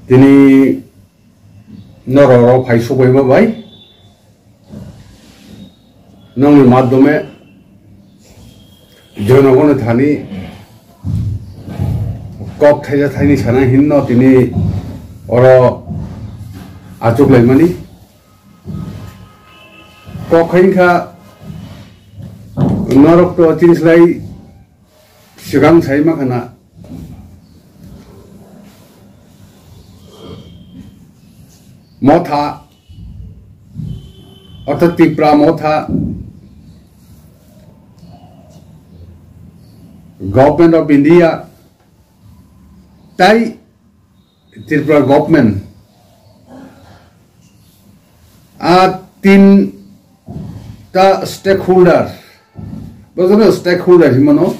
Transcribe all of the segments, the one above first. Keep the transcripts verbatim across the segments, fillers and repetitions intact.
Tini norok rok phai subaima bai nongni madhyome jonogoni thani kok thaisa thaini sana hinno tini oro achuk laimani. Kok khain kha norok to chini slai swkang sai ma khana motha, ortho Tipra motha, Government of India, tai Tripura government, a tin ta stakeholder, bojono stakeholder himano,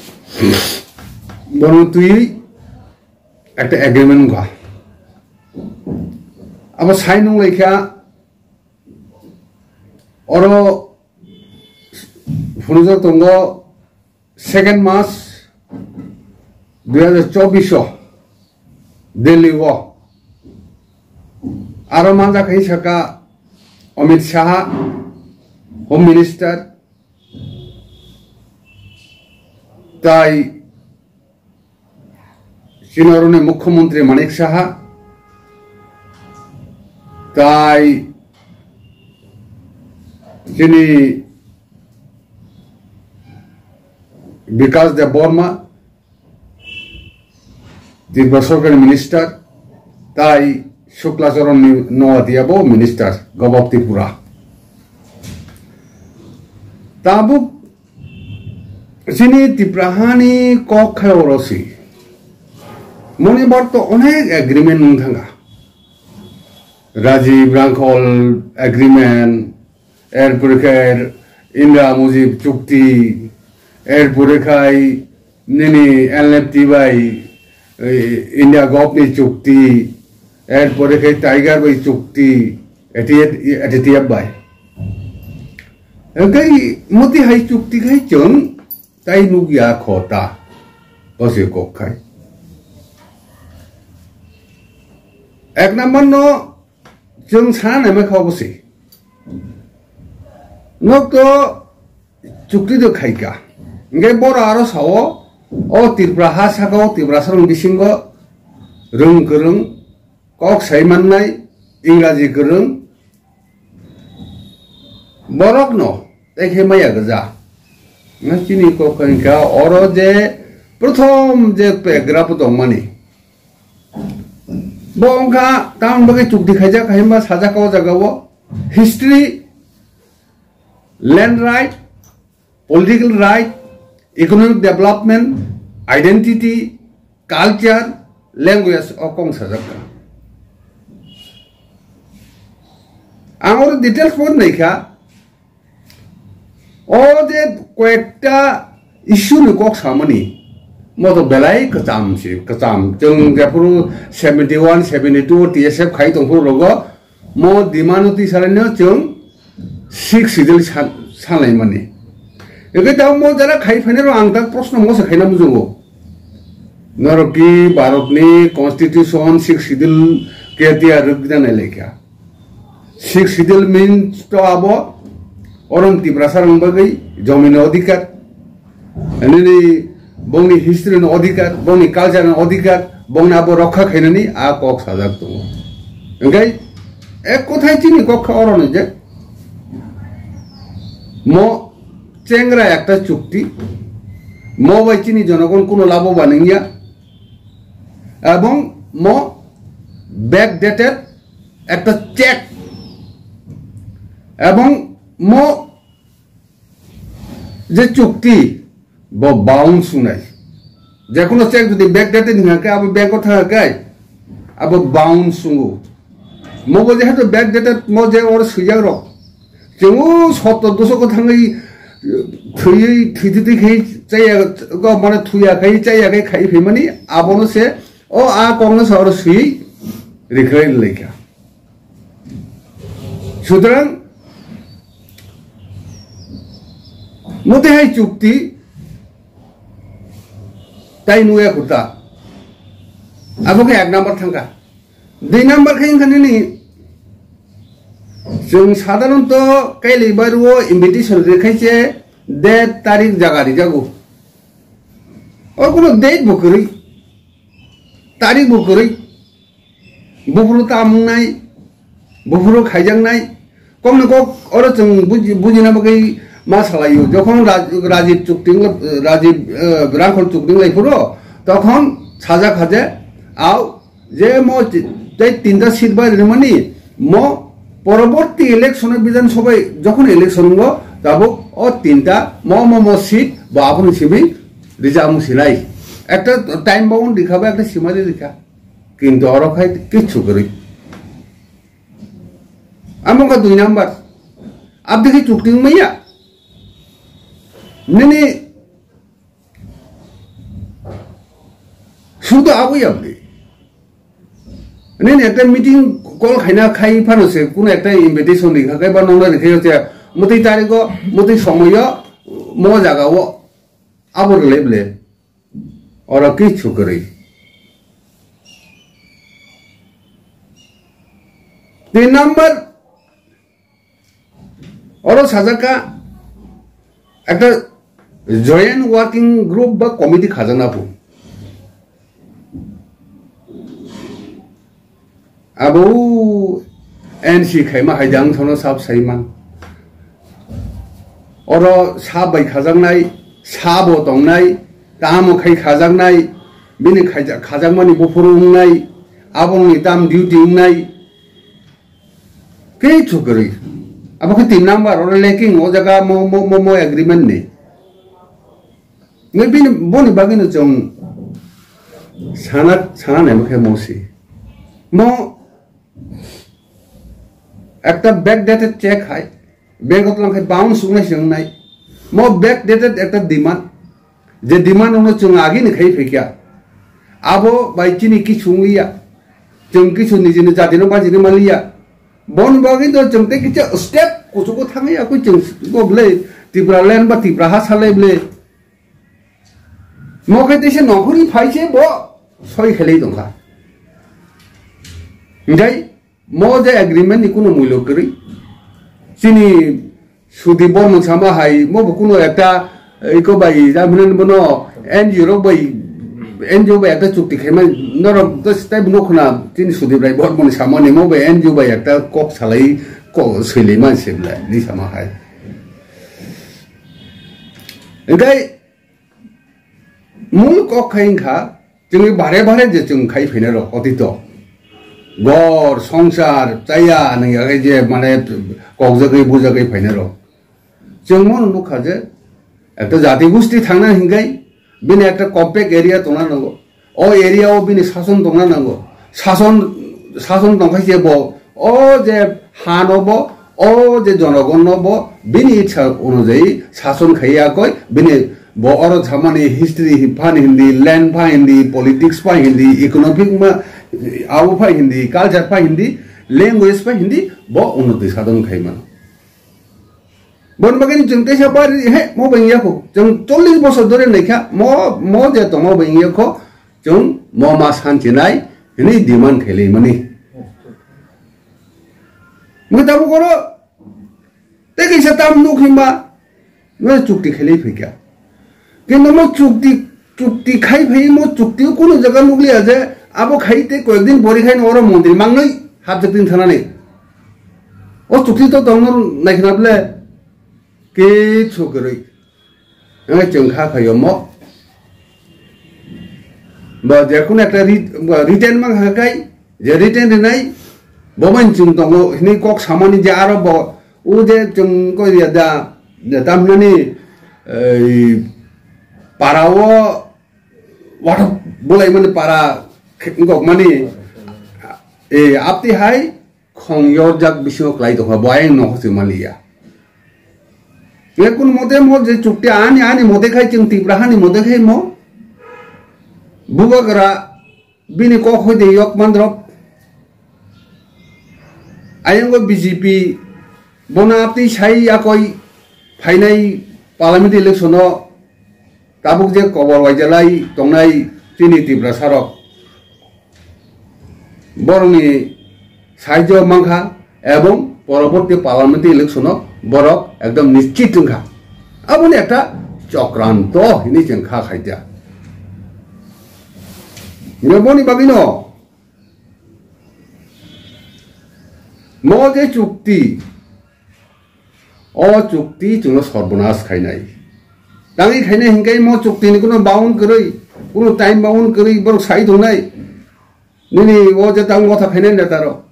bono twi ekta agreement wngkha. Abo sign wnglaikha, oro phunujak tongo, second March dui hajar chobbish o Delhi o aro manjak hai saka Amit Shah, Home Minister, tai chini oroni Mukhyamantri Manik Saha, tai chini Bikash Debbarma, Tripura Sorkar Minister, tai Shukla Charan Noatia bo Minister, Government of Tripura. Tabuk chini Tripura hani kok khe oro si. Moni bor to onek agreement wng thanga. Rajiv Rangkhol agreement, erpore khe Indira Mujib chukti, erpore khai nini L F T bai, eh, India govt ni chukti, erpore khai Tiger bai chukti, A T F, A T T F bai. Engkai moti hai chukti khai chwng tai nukya kho ta, bo se kok khai. Ek number no chwng sana nai mai kha obo se. Nok to chukti do khaika. Engkai boro aro sao, o Tripura ha saka o Tripura sarong bisingo rwng kwrwng, kok sai mannai, Ingraji kwrwng, borok no tei khe maya gwja. Nga chini kok khai kha oro je prothom je paragraph tongmani. Bo wngkha tamoni bagwi chukti khaijak hai ma sajak o jaga o history, land right, political right, economic development, identity, culture, language o kong sajak kha. Ang oro details bo nai kha. O je koyekta issue ni kok samani, mo to belai kwcham si, kwcham. Chwng jephuru seventy one, seventy two T S F khai tongphuru rogo, mo demand no twi salaino chwng six schedule san-, sanlaimani. Eke tamo mo jara khai phainai rok ang tak proshno mo se khaina muchungo. Norok ki Bharat ni constitution six schedule ke tiya rwk jana lekha. Six schedule means to abo orom Tiprasa rok bagwi jomin odhikar, nini bongni history no odhikar, bongni culture no odhikar, bongni abo rokha khainani a kok sajak tongo. Engkai ek kothai chini kok kha oro ni je mo chengra ekta chukti, mo bai chini jonogon kuno labo baningya, ebong mo backdated ekta check, ebong mo je chukti bo bounce wngnai. Jekono check jodi backdated wngkha khe abo bank o thangkha khe abo bounce wngo. Mo bo jehetu backdated mo je oro swijak rok. Chwng o sottor dosok o thangwi thwiwi thwitwi khai chaya go mane thuya khai chaya khai khai phaimani abono se o a kok no sa oro swi rikhlai laikha. Sutrang motihai chukti tai nuya kurta. Abo khe ek number thangkha. Dui number khe wngkha nini, chwng sadharanto kailai bairo invitation rwkhaise date tarik jaga rijago. O kuno date bo kwrwi, tarik bo kwrwi, buphuru tamung nai, buphuru khaijak nai, kokno kok oro chwng buji-, bujina bagwi ma salaio. Jokhon Raj-, Rajiv chukting, Rajiv, eh, Rangkhol chukting lai phuru, tokhon sajak kha je, au, je mo ti-, tei tinta seat bai rimani, mo poroborti election o Bidhan Sabha jokhon election wngbo, tabuk o tinta mo, mo, mo seat bo aboni simi rijamung sinai. Ekta time bound rikha ba ekta simari rikha. Kintu oro khai kichu kwrwi. Amo kha dui number. Abdi khe chukting maya. Nini sudo abo yabli. Nini ekta meeting call khaina khai phano se kuno ekta invitation rikha khai ba nongna rikha se muti tariko muti somoyo mo jaga o abo rwlai ble. Oro kichu kwrwi. Tin number, oro sajak kha ekta joint working group ba committee khajakna phu. Abo N C khaima hai jang thono sab saiman. Oro sab bai khajaknai, sabo tongnai, tamo khai khajaknai, bini khaja-, khajakmani buphuru wngnai, aboni tam duty wngnai. Kichu kwrwi. Abo khe tin number, oro lacking, o jaga mo, mo, mo, mo agreement ni. Ngai bini, boni bagwino chwng sana, sana naima khe mo si. Mo ekta backdated check hai, bank o tlang khe bounce wngnai se wngnai. Mo backdated ekta demand, je demand ono chwng agini khai phaikha. Abo bai chini kichu wngliya. Chwng kichu nijini jatino bajini maliya. Boni bagwi do chwng tei kisa step kuchugo thangwi akui chwng go ble Tripura land ba Tripura ha salai ble. Mo khe teisa nohori phai se bo soi khelai tongkha. Hinkhe mo je agreement ni kuno muilo kwrwi. Chini Sudip Bormon sama hai mo bo kuno ekta iko bai jaminan bono N G O rok bai N G O bai ekta chukti khaima norok to step no khna chini Sudip Rai Bormon sama ni mo bai N G O bai ekta kok salai kok soilai man se bla ni sama hai. Hinkhe mul kok khai wngkha, chwngni bare bare je chwng khai phainai rok otito. Gor, songsar, chaya, nang yagai je mane kokjagwi bujagwi phainai rok. Chwng mono nukha je, ekta jati gusti thangna hinkhai, bini ekta compact area tongna nango. O area o bini sason tongna nango. Sason, sason tongkha se bo, o je hano bo, o je jonogonno bo, bini itsa onujayi sason khaiya koi, bini bo oro samani history phan hindi, land phan hindi, politics phan hindi, economic ma, abo phan hindi, culture phan hindi, language phan hindi, bo unnoti sadon khai mano. Bon bagini chwng teisa bari he mo bai yakho. Chwng chollish bosor dhore naikha mo, mo je tongo bai yakho chwng mo ma sanchi nai hini demand khelai mani. Mo tabuk oro tei kaisa tam nuk himba no chukti khelai phaikha. Kintu mo chukti, chukti khai phai mo chukti kunu jaga nukliya je abo khai tei koyek din pori khai no oro mondri mangnoi hapjak din thanani. O chukti to tongno naikha na ble. Kichu kwrwi. Wngkhe chwng kha khaio mo. Bo je kunu ekta ri-, bo written mang kha kai, je written rinai, bo bai chwng tongo, hwnwi kok samani je aro bo, o je chwng koi ya da, da tamnani, ei, para o, wathok bulai mani para, khe-, wngkok mani, ei, apti hai, khong yorjak bisingo klai tongkha, bo ayang nogo se maliya. Ekun mote mo je chukti ani, ani mote khai chwng Tipra hani mote khai mo. Bubagra bini kok hoi de yok mandrop. Ayango B J P bona apti sai yakoi phainai parliament election o tabuk je kobor waijalai tongnai chini Tiprasa rok. Borokni saijo mankha ebong poroborti parliamentary election o borok ekdom nischit wngkha. Aboni ekta chokranto hinwi chwng kha khaida. Boni bagwino mo je chukti, o chukti chwngno sorbonas khainai. Tangwi khainai hinkhe mo chukti ni kuno bound kwrwi, kuno time bound kwrwi borok sai tongnai. Nini o je tang motha khainai neta rok.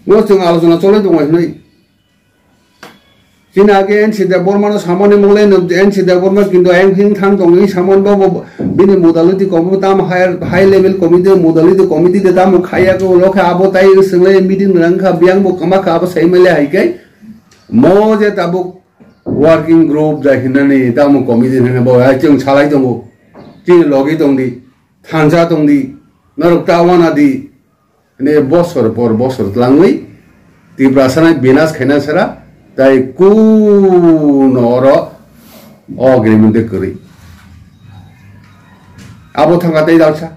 Mo chwng alochona cholai tongo hinwi. Chini age N C Debbarma no samani mole no N C Debbarma kintu ayang hing thang tong i saman bo bo bini modality committee tam higher, high level committee modality committee de tam khaya ko lo kha abo tai swinglai meeting rang kha biang bo kama kha abo sai male hai kai mo je tabuk working group da hinani tam committee hinani bo ai chwng salai tongo chini logi tong di thansa tong di norok ta wana di. Hwnwi bosor por bosor tlangwi Tiprasano binas khaina sara, tai kuno oro o agreement de kwrwi. Abo thangkha tei dalsa.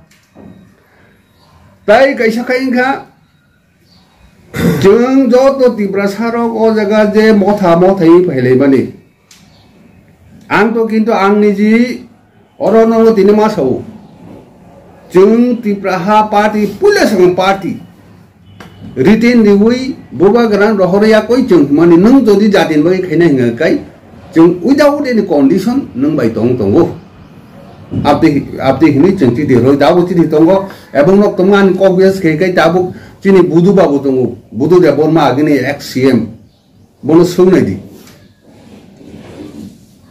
Tai kaisa khai wngkha, chwng joto Tiprasarok o jaga je motha mothai phailaimani. Ang to kintu ang niji oro nongo tini ma sao. Chwng Tipra ha party, puila swkang party. Written riwi bubagra rohor ya koi chwng mani nwng jodi jatin bai khaina hinga kai. Chwng without any condition nwng bai tong tongo. Abdi, abdi hinwi chwng chiti roi dabo chiti tongo. Ebong nok tongma ani kok bias khai kai tabuk chini budu babu tongo. Budu Debbarma agini ex C M. Bono swngnai di.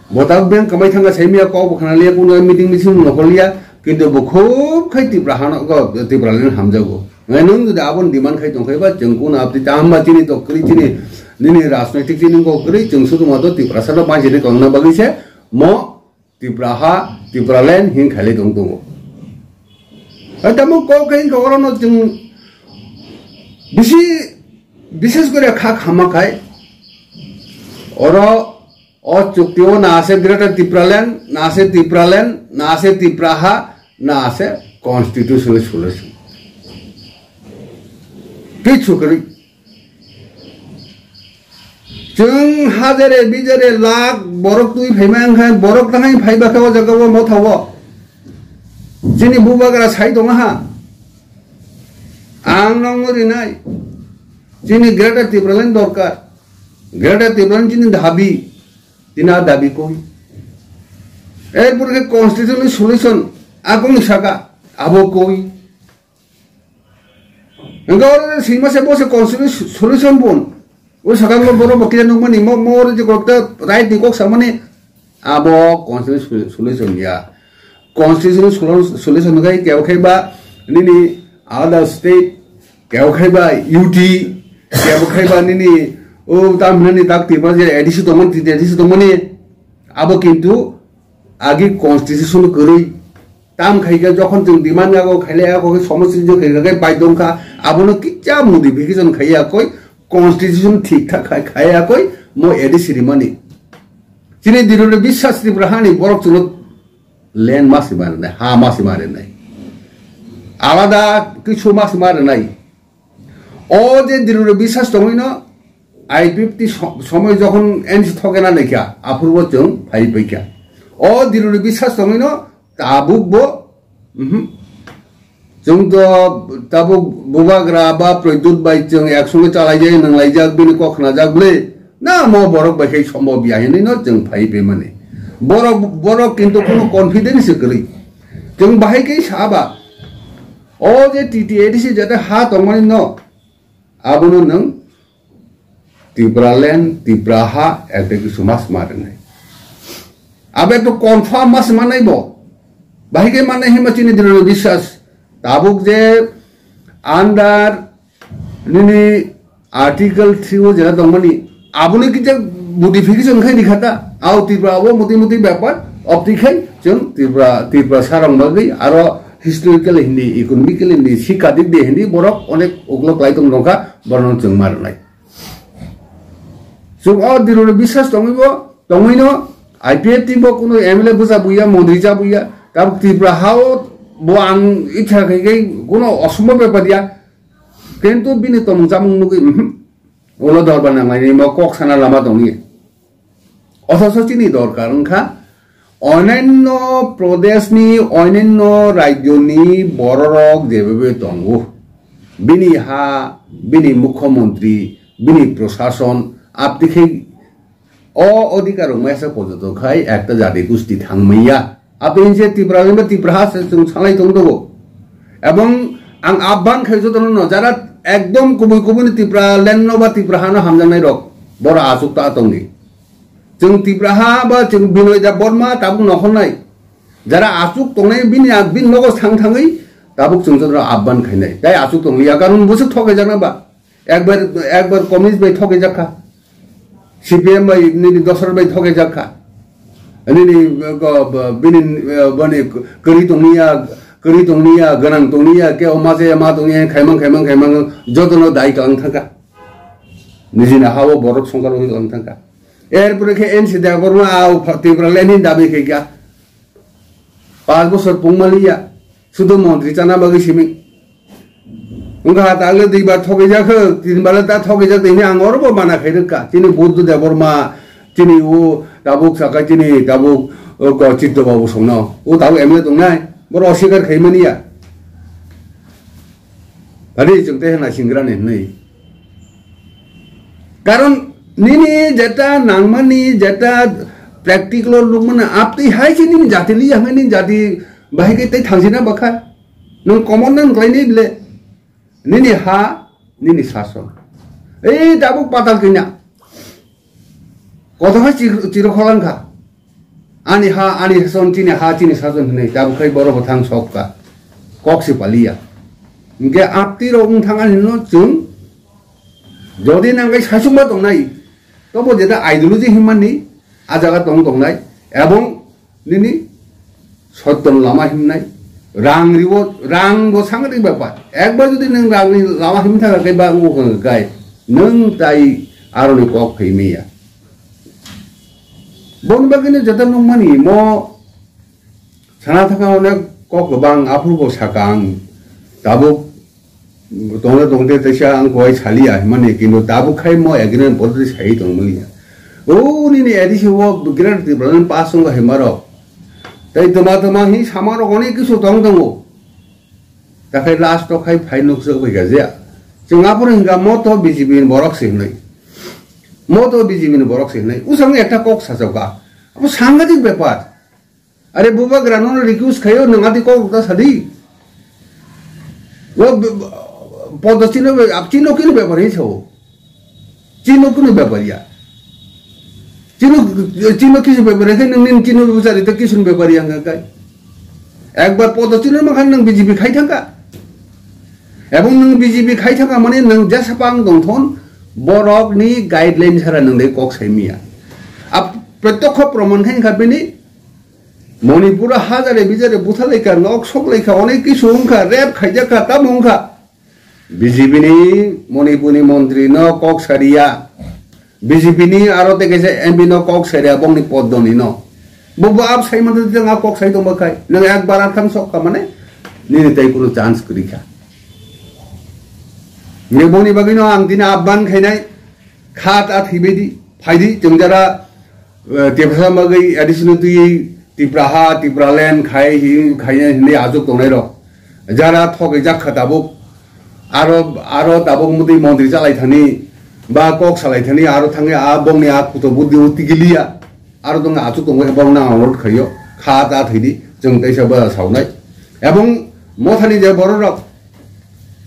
Bo ta bank kamai thangkha saimya kok bo khna liya kuno meeting meeting no holiya kintu bo khub khai Tipra hano go Tipra len hamjago. Ngai nung jodi abon demand khai tong khai ba chwng kuno abdi ta hamba chini to kri chini nini rajnaitik chini go kri chwng sudu ma to Tipra sano banjini kongna bagwi se mo Tipra ha, Tipraland hin khailai tong tongo. Ai tamo kok khe wngkha orono chwng bisi, bises kore kha khama khai. Oro o chukti o na ase Greater Tipraland, na ase Tipraland, na ase Tipra ha, na ase constitutional solution. Kichu kwrwi. Chwng hajare bijare lakh borok twi phaima wngkha, borok tangwi phaiba khe o jaga o motha o. Chini bubagra sai tongo ha. Ang nokno rinai. Chini Greater Tipraland dorkar. Greater Tipraland chini dabi. Chini a dabi koi. Erpor khe constitutional solution. Akongni saka. Abo koi. Hingke oro sima se bo se constitutional solution bun. O sakang lo borok bo kisa nukmani mo, mo oro je kokta right ni kok samani abo constitutional solution ya. Constitutional solu-, solution kai kebo khai ba nini alada state, kebo khai ba U T, kebo khai ba nini o tam nini tak tiba je A D C tongmani, A D C tongmani abo kintu agi constitution kwrwi. Tam khai khe jokhon chwng demand yago khailai yago khe somosti je khe khe bai dong kha, abono kicha modification khai ya koi, constitution thik thak khai, khai ya koi, mo A D C rimani. Chini dironi biswas Tripura hani borok chwngno land ma sima rwnai, ha ma sima rwnai. Alada kichu ma sima rwnai. O je dironi biswas tongwino I P F T so-, somoi jokhon N C thokena naikha, aphurbo chwng phai paikha. O dironi biswas tongwino Tabuk bo, mhm. Chwng to tabuk bubagra ba Pradyut bai chwng ek songe chalaijak, nanglaijak, bini kok khnajak bwle. Na mo borok bai khai sombo biya hinwi no chwng phai phaimani. Borok, borok kintu kono confidence se kwrwi. Chwng bahai khai saba. O je T T A D C jate ha tongmani no. Abono nwng Tipraland, Tipra ha, ekta kisu mas ma rwnai. Abo ekta confirm mas manai bo. Bahai khe manai hima chini dironi biswas. Tabuk je under nini article three o jera tongmani, aboni kisa modification khai ni khata. Au Tipra abo moti moti bepar, opti khai, chwng Tipra, Tipra sarong bagwi, aro historical hindi, economical hindi, sikadik de hindi, borok onek uklok lai tong nokha, borok chwng ma rwnai. Chwng o dironi biswas tongwi bo, tongwi no, I P F T bo kuno M L A bwsa buya, montri cha buya, tabuk Tripura ha o Bo ang itha khai khai kuno osombhob bepar ya. Kintu bini tomung chamung nugwi, mhm, ulo dorbar nanglaini mo kok sana lama tongni. Othocho chini dorkar wngkha onanno prodeshni, onanno rajyoni bororok jebabe tongo, bini ha, bini mukhyamantri, bini prosason, abdi khe o odhikar rok masa porjonto khai ekta jati gusti thangmaya. Abdi hinse Tripura limba Tripura ha se chwng salai tong dogo. Ebong ang abban khai jotono no jara ekdom kubui kubui ni Tripura land no ba Tripura hano hamjaknai rok boro achuk ta tongdi. Chwng Tripura ha ba chwng Binoy Debbarma tabuk no honnai. Jara achuk tongnai bini a-, bini nogo thang thangwi tabuk chwng jotono abban khainai. Tai achuk tongliya karon bwswk thokaijakna ba. Ekbar, ekbar communist bai thokaijakha. C P M bai nini Dosra bai thokaijakha. Nini, uh, ko-, b-, bini, uh, bani kwrwi tongniya, kwrwi tongniya, gwnang tongniya, kebo ma chaya ma tongniya, khaimang, khaimang, khaimang, jotono dai kalang thangkha. Nijini ha-o borok songkar wngwi kalang thangkha. Erpore khe N C Debbarma a Tripura land ni dabi khaikha. Panch bochor pungmaliya, sudo montri chana bagwi simi. Wngkha tagle duibar thokijak, tinbar ta thokijak, tini ang orobo mana khai rwkha. Chini Buddha Debbarma, chini o tabuk saka, chini tabuk, o, ko Chitto Babu songno. O tabuk M L A tongnai, boro osikar khaimaniya. Tadi chwng tei hwnna singrani hwnwi. Karon nini jeta nangmani, jeta practical o nukmani, aptwi hai khe nini jati liya hwnwi nini jati bahai khe tei thangsina bakha. Nwng komon nang khlainai bile. Nini ha, nini sason. Ei tabuk patal kina. Koto hai chir-, chirokholang kha. Ani ha, ani sason, chini ha, chini sason hinwi tabuk khai borok bo thang sok kha. Kok se paliya. Hinkhe aptwi rok wng thang ani no chwng jodi nang kai saichung ba tongnai, tobo jeta ideology hinmani a jaga tong tongnai, ebong nini sotton lama himnai, rang ribo, rang bo sangri bepar. Ekbar jodi nwng rang ni lama him thaka kai ba wngkha kai, nwng tai aroni kok phaimiya. Boni bagwino jeta nukmani mo sana thaka onek kok kwbang aphuru bo saka ang tabuk tongna tongte teisa ang koi saliya himani kintu tabuk khai mo agreement bodri sai tongmani. O nini A D C o Greater Tipraland pass wngkha himaro. Tai toma toma hi samarok onek kisu tong tongo. Takhai last o khai phai nukjak bai kha je. Chwng aphuru hinkha mo to B J P ni borok se hinwi. Mo to B J P ni borok se hinwi. Usang ekta kok sajakkha. Abo sangadik bepar. Are bubagra nono request khayo nwng adi kok ta sadi. Bo b-, b-, podo chino be, ab chino kini bepar hi sao. Chino kini bepar ya. Chino, chino kisi bepar ya, nwng nin chino bujari ta kisun bepar ya ngakai. Ekbar podo chino makhan nwng B J P khai thangka. Ebong nwng B J P khai thangka mane nwng jesa pang tongthon borok ni guideline sara nwng de kok sai miya. Ab protyokho proman khai kha bini Manipur o hajare bijare butharlaikha, nok soklaikha, onek kisu wngkha, rape khaijakha, tamo wngkha. B J P ni Manipur ni montri no kok sariya, B J P ni aro tei kaisa M P no kok sariya, bongni poddoni no. Bo bo ap sai mantha tei nga kok sai tongba khai, nang ekbar athang sok kha mane, nini tei kunu chance kwrwi kha. Nini boni bagwi no ang tini abban khainai, kha ta thwibai di, phai di, chwng jara, eh, Tiprasa bagwi additional twi Tipra ha, Tipra land khai hi, khai hinwi achuk tongnai rok. Jara thogwi jak kha tabuk. Aro, aro tabuk mudi montri chalai thani, ba kok salai thani, aro thangwi a bongni a kuto buddi o tigiliya. Aro tongna achuk tongwi bongna onurot khaio. Kha ta thwi di, chwng teisa ba saunai. Ebong mothani je borok rok,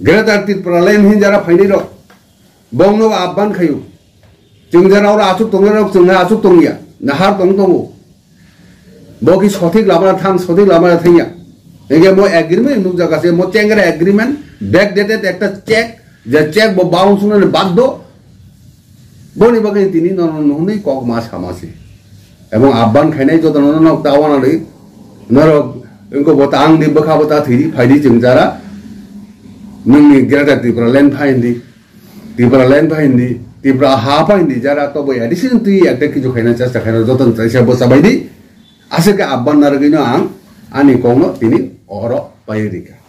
Greater Tipraland hin jara phainai rok. Bongno abban khayo. Chwng jara oro achuk tongnai rok chwng achuk tongya. Nahar tong tongo. Bo ki sothik lama thang, sothik lama thangya. Ege mo agreement nuk jaga se mo chengre agreement backdated ekta check, je check bo bounce nani baddo. Boni bagwi tini nono nungnai kok ma sama se. Ebong abban khainai joto nono nok ta wana ri. Norok engko bo ta ang di bwkha bo ta thwi di phai di chwng jara. Nungni Greater Tipraland phain di. Tipraland phain di, Tipra ha phain di, jara tobo ya, additional twi ekta kichu khaina chesta khaina joto ni chaisa bwsa bai di. Aswk khe abban narwgwi no ang ani kok no tini oro paiwi rikha.